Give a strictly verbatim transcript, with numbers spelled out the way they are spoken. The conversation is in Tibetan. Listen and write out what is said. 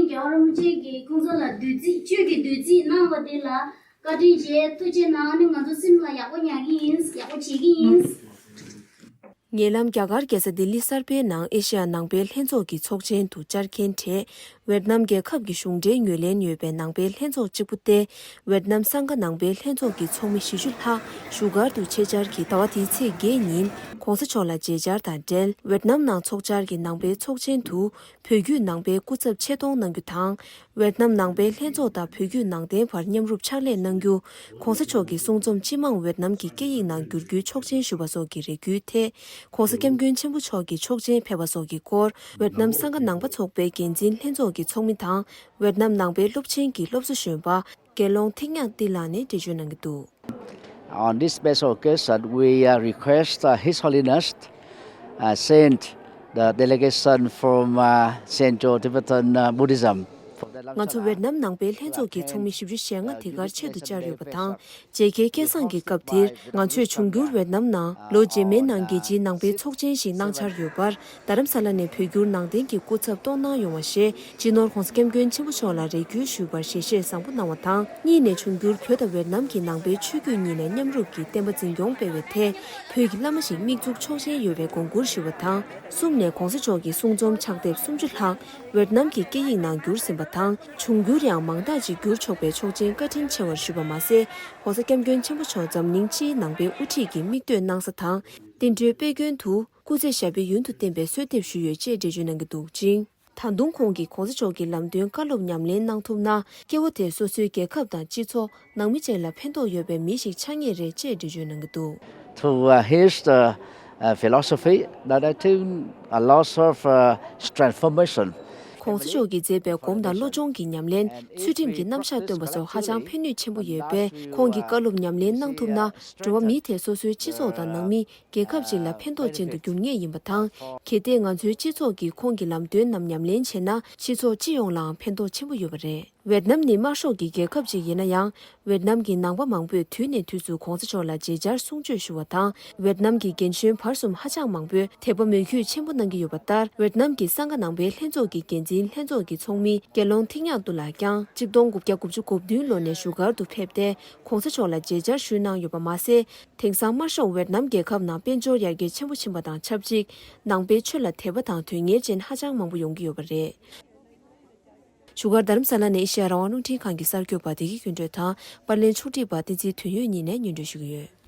རྒྱལ་བ་རིན་པོ་ཆེ་གིས་ཁོང་ཚོ་ལ་བདུད་རྩི་བཅུད་ཀྱི་བདུད་རྩི་གནང་བ་དེ་ལ་བཀའ་དྲིན་ཆེ། ཐུགས་རྗེ་གནང་། ཨ་ནི་ང་ཚོ་སེམས་ལ་ཡག་པོ་ཉར་གྱི་ཡིན། ཡག་པོ་བྱེད་ཀྱི་ཡིན། ཉེ་ལམ་རྒྱ་གར་རྒྱལ་ས་ལྡི་ལི་གསར་པའི་ནང་ཨེ་ཤི་ཡ་ནང་པའི་ལྷན་ཚོགས་ཀྱི་ཚོགས་ཆེན་དུ་བཅར་མཁན་གྲས་ཝེད་ནམ་རྒྱལ་ཁབ་ཀྱི་གཞུང་འབྲེལ་ངོས་ལེན་ཡོད་པའི་ནང་པའི་ལྷན་ཚོགས་གཅིག་པུ་སྟེ། ཝེད་ནམ་གསང་སྒང་ནང་པའི་ལྷན་ཚོགས་ཀྱི་ཚོགས་མི་བཞི་བཅུ་ལྷག་བཞུགས་སྒར་དུ་ཆེད་བཅར་གྱིས་ཟླ་བ་འདིའི་ཚེས་བརྒྱད་ཉིན་༸གོང་ས་མཆོག་ལ་མཇལ་བཅར་དང་འབྲེལ་ཝེད་ནམ་ནང་ཚོགས་བཅར་གྱི་ནང་པའི་ཚོགས་ཆེན་དུ་བོད་བརྒྱུད་ནང་པའི་སྐུ་ཚབ་ཆེད་གཏོང་གནང་རྒྱུ་དང་། ཝེད་ནམ་ནང་པའི་ལྷན་ཚོགས་དང་བོད་བརྒྱུད་ནང་བསྟན་བར་མཉམ་རུབ་ཕྱག་ལས་གནང་རྒྱུ། ༸གོང་ས་མཆོག་གི་གསུང་རྩོམ་སྤྱི་མང་ཝེད་ནམ་གྱི་སྐད་ཡིག་ནང་བསྒྱུར་རྒྱུའི་ཆོག་མཆན་ཞུ་བ་སོགས་ཀྱི་རེ་སྐུལ་ཐད། ༸གོང་ས་༸སྐྱབས་མགོན་ཆེན་པོ་མཆོག་གིས་ཆོག་མཆན་ཕེབས་པ་སོགས་ཀྱི་སྐོར་ཝེད་ནམ་གསང་སྒང་ནང་པ་ཚོགས་པའི་འགན་འཛིན་ལྷན་ཚོགས་ཀྱི་ཚོགས་མི་དང་ཝེད་ནམ་ནང་པའི་སློབ་ཆེན་གྱི་སློབ་གསོ་གཞོན་པ་དགེ་སློང་ཐིག་ཉག་ཏི་ལགས་ནས་འགྲེལ་བརྗོད་གནང་གི་འདུག On this special occasion, we uh, request uh, His Holiness uh, send the delegation from uh, Saint Joe Tibetan uh, Buddhism. ང་ཚོ་ཝེད་ནམ་ནང་པའི་ལྷན་ཚོགས་ཀྱི་ཚོགས་མི་བཞི་བཅུ་ཞེ་ལྔ་དེ་གར་ཆེད་དུ་བཅར་ཡོད་པ་དང་། མཇལ་ཁའི་སྐལ་བཟང་གི་སྐབས་འདིར་ང་ཚོས་འབྱུང་འགྱུར་ཝེད་ནམ་ནང་ལོ་རྗེས་མའི་ནང་རྒྱལ་སྤྱིའི་ནང་པའི་ཚོགས་ཆེན་ཞིག་གནང་འཆར་ཡོད་པར། རྡ་རམ་ས་ལ་ནས་བོད་བསྒྱུར་ནང་བསྟན་གྱི་སྐུ་ཚབ་གཏོང་གནང་ཡོང་བ་ཞེས་སྤྱི་ནོར་༸གོང་ས་༸སྐྱབས་མགོན་ཆེན་པོ་མཆོག་ལ་རེ་སྐུལ་ཞུས་པར་ཞལ་བཞེས་བཟང་པོ་གནང་བ་དང་། གཉིས་ནས་འབྱུང་འགྱུར་བོད་དང་ཝེད་ནམ་གྱི་ནང་པའི་ཆོས་བརྒྱུད་གཉིས་ནས་མཉམ་རུབ་ཀྱིས་བསྟན་པ་འཛིན་སྐྱོང་སྤེལ་བའི་ཐད་བོད་ཀྱི་བླ་མ་ཞིག་དམིགས་འཛུགས་ཆོག་མཆན་ཡོད་པའི་དགོངས་སྐོར་ཞུས་པ་དང་། གསུམ་ནས་༸གོང་ས་མཆོག་གི་གསུང་རྩོམ་ཕྱག་དེབ་སུམ་ཅུ་ལྷག་ཝེད་ནམ་གྱི་སྐད་ཡིག་ནང་བསྒྱུར་ཟིན་པ་དང་། འབྱུང་འགྱུར་ཡང་མང་དག་ཅིག་བསྒྱུར་ཆོག་པའི་ཆོག་མཆན་བཀའ་དྲིན་ཆེ་བར་ཞུས་པ་མ་ཟད། ༸གོང་ས་༸སྐྱབས་མགོན་ཆེན་པོ་མཆོག་འཛམ་གླིང་སྤྱིའི་ནང་པའི་དབུ་ཁྲིད་ཀྱི་མིག་ལྟོས་གནང་ས་དང་། བསྟན་འགྲོའི་དཔེ་མགོན་དུ་སྐུ་ཚེ་ཞབས་པད་ཡུན་དུ་བརྟན་པའི་གསོལ་འདེབས་ཞུས་ཡོད་ཅེས་འགྲེལ་བརྗོད་གནང་གི་འདུག་ཅིང་། ད་དུང་ཁོང་གིས་༸གོང་ས་མཆོག་གི་ལམ་སྟོན་བཀའ་སློབ་ཉམས་ལེན་གནང་ཐུབ་ན། སྐྱེ་བོ་དེ་སོ་སོའི་རྒྱལ་ཁབ་དང་སྤྱི་ཚོགས་ནང་མི་བཅས་ལ་ཕན་ཐོགས་ཡོད་པའི་མི་ཞིག་ཆགས་ངེས་རེད་ཅེས་འགྲེལ་བརྗོད་གནང་གི་འདུག To uh, his uh, uh, philosophy, that I think a lot of uh, transformation. ༸གོང་ས་མཆོག་གིས་མཛད་པའི་སྒོམ་དང་བློ་སྦྱོང་གི་ཉམས་ལེན། ཚུལ་ཁྲིམས་ཀྱི་རྣམ་གཞག་སྟོན་པ་སོགས་ཧ་ཅང་ཕན་ནུས་ཆེན་པོ་ཡོད་པས། ཁོང་གི་བཀའ་སློབ་ཉམས་ལེན་གནང་ཐུབ་ན། འགྲོ་བ་མི་དེ་སོ་སོའི་སྤྱི་ཚོགས་དང་ནང་མི། རྒྱལ་ཁབ་ཅིག་ལ་ཕན་ཐོགས་ཅན་དུ་འགྱུར་ངེས་ཡིན་པ་དང་། གལ་ཏེ་ང་ཚོའི་སྤྱི་ཚོགས་ཀྱིས་ཁོང་གི་ལམ་སྟོན་རྣམས་ཉམས་ལེན་བྱས་ན། སྤྱི་ཚོགས་སྤྱི་ཡོངས་ལའང་ཕན་ཐོགས་ཆེན་པོ་ཡོད་པ་རེད། ཝེད་ནམ་ནི་དམར་ཤོག་གི་རྒྱལ་ཁབ་ཅིག་ཡིན་ན་ཡང་། ཝེད་ནམ་གྱི་ནང་པ་མང་པོས་དུས་ནས་དུས་སུ་༸གོང་ས་མཆོག་ལ་མཇལ་བཅར་གསུང་ཆོས་ཞུ་བ་དང་། ཝེད་ནམ་གྱི་རྒན་གཞོན་བར་གསུམ་ཧ་ཅང་མང་པོས་དད་པ་མོས་གུས་ཆེན་པོ་གནང་གི་ཡོད་པ་ལྟར། ཝེད་ནམ་གྱི་གསང་སྒང་ནང་པའི་ལྷན་ཚོགས་ཀྱི་འགན་འཛིན་ལྷན་ཚོགས་ཀྱི་ཚོགས་མི་དགེ་སློང་ཐིག་ཉག་ཏུ་ལགས་ཀྱང་། གཅིག་སྟོང་དགུ་བརྒྱ་དགུ་བཅུ་གོ་བདུན་ལོ་ནས་བཞུགས་སྒར་དུ་ཕེབས་ཏེ། ༸གོང་ས་མཆོག་ལ་མཇལ་བཅར་ཞུས་གནང་ཡོད་པ་མ་ཟད། དེང་སང་དམར་ཤོག་ཝེད་ནམ་རྒྱལ་ཁབ་ནང་དཔལ་འབྱོར་ཡར་རྒྱས་ཆེན་པོ་ཕྱིན་པ་དང་ཆབས་ཅིག་ནང་པའི་ཆོས་ལ་དད་པ་དང་དོན་གཉེར་ཅན་ཧ་ཅང་མང་པོ་ཡོང་གི་ཡོད་པ་རེད། བཞུགས་སྒར་རྡ་རམ་ས་ལ་ནས་ཨེ་ཤེ་ཡ་རང་དབང་རླུང་འཕྲིན་ཁང་གི་གསར་འགོད་པ་བདེ་སྐྱིད་ཀུན་སྒྲོན་དང་པར་ལེན་ཕྱོགས་སྒྲིག་པ་བསྟན་འཛིན་དོན་ཡོད་གཉིས་ནས་སྙན་སྒྲོན་ཞུ་གི་ཡོད།